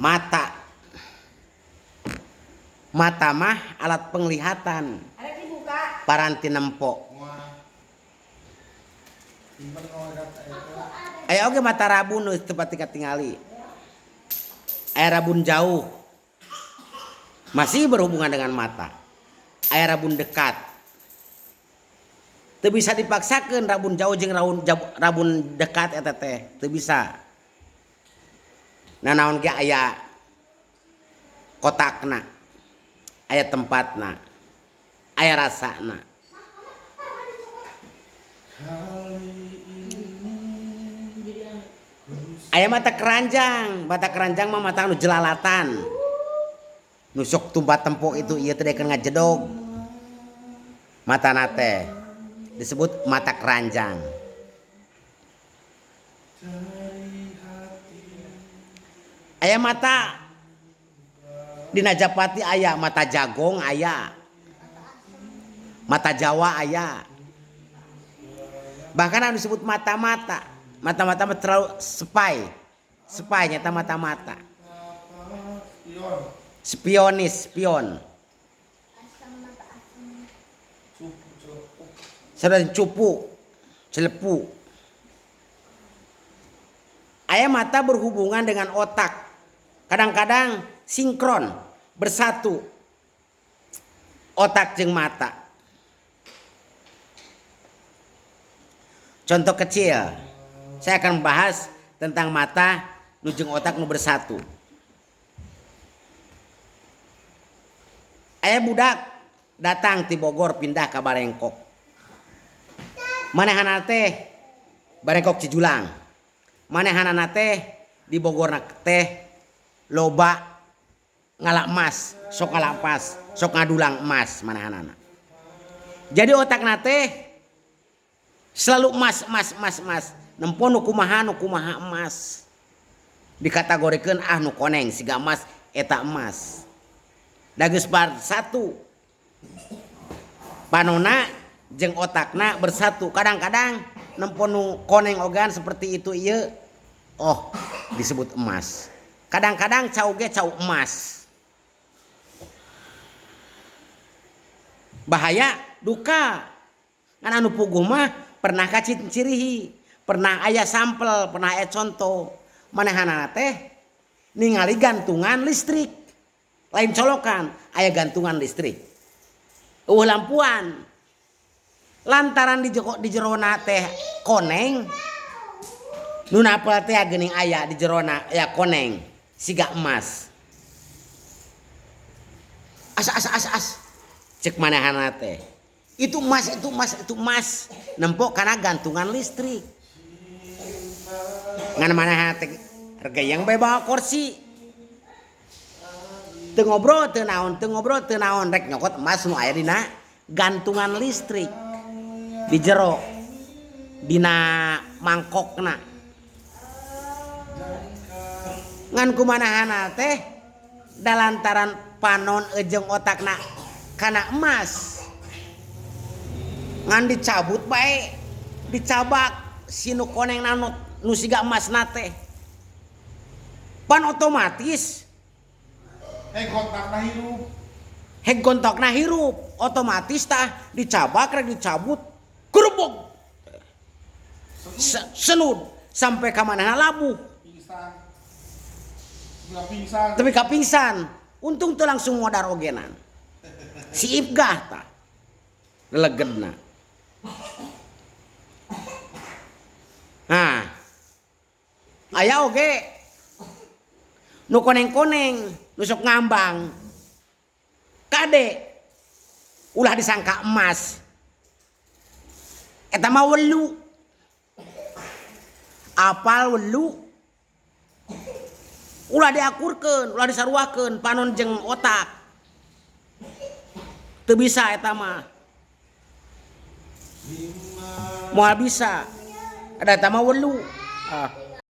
Mata. Mata mah alat penglihatan. Paranti nempo. Aya oge mata rabun nu teu pati katingali. Aya rabun jauh. Masih berhubungan dengan mata. Aya rabun dekat. Teu bisa dipaksakeun rabun jauh jeung rabun dekat eta teh, teu bisa. Nah naon ge aya kotakna, aya tempatna, aya rasana. Aya mata keranjang mah mata nu jelalatan. Nu sok tumpat tempo itu ieu teh dekeun ngajedog. Matana teh disebut mata keranjang. Aya mata dina Japati aya mata jagong aya. Mata Jawa aya. Bahkan anu disebut mata-mata. Mata-mata mah terlalu sepai. Sepai nyata mata-mata. Spionis, spion. Sareng cupu, celepu. Aya mata berhubungan dengan otak. Kadang-kadang sinkron, bersatu. Otak jeung mata. Contoh kecil, saya akan membahas tentang mata nu jeung otak nu bersatu. Aya budak datang ti Bogor pindah ka Barengkok. Manehana teh Barengkok Cijulang. Manehana teh di Bogor teh loba ngala emas, sok ngala emas, sok ngadulang emas manehanana. Jadi otakna teh selalu emas, emas, emas, emas. Nempo nu kumaha, nu kumaha emas. Dikategorikeun ah nu koneng siga emas eta emas. Da geus satu. Panona jeung otakna bersatu. Kadang-kadang nempo nu koneng ogan seperti itu ieu, oh disebut emas. Kadang-kadang cau ge cau emas. Bahaya duka. Ngan anu puguh mah pernah kacirihi, pernah aya sampel, pernah aya contoh. Manehanana teh ningali gantungan listrik. Lain colokan, aya gantungan listrik. Eueuh lampuan. Lantaran di jerona teh koneng. Nu napel teh geuning aya di jerona aya koneng siga emas. As as as as. Cek manehana teh. Itu emas, itu emas, itu emas. Nempo kana gantungan listrik. Ngan manehana teh regayang bae bawa kursi. Teu ngobrol teu naon, teu ngobrol teu naon, rek nyokot emas nu aya dina gantungan listrik. Di jero dina mangkokna. Ngan kumanahana teh dalantaran panon jeung otakna kana emas. Ngan dicabut bae, dicabak si nu koneng nu siga emasna teh. Pan otomatis heg gontokna hirup. Heg gontokna hirup, otomatis tah dicabak rek dicabut gerbog. Senud sampai ka manehna labuh. Pingsan. Pingsan. Tapi ka pingsan. Untung teu langsung modar ogenan. Si Ibgah tah. Lelegedna. Nah. Aya oge nu koneng-koneng, nu sok ngambang. Kade ulah disangka emas. Eta mah welu. Apal welu. Ulah diakurkeun, ulah disaruakeun panon jeung otak. Teu bisa eta mah. Moal bisa. Ada eta mah welu. Ah.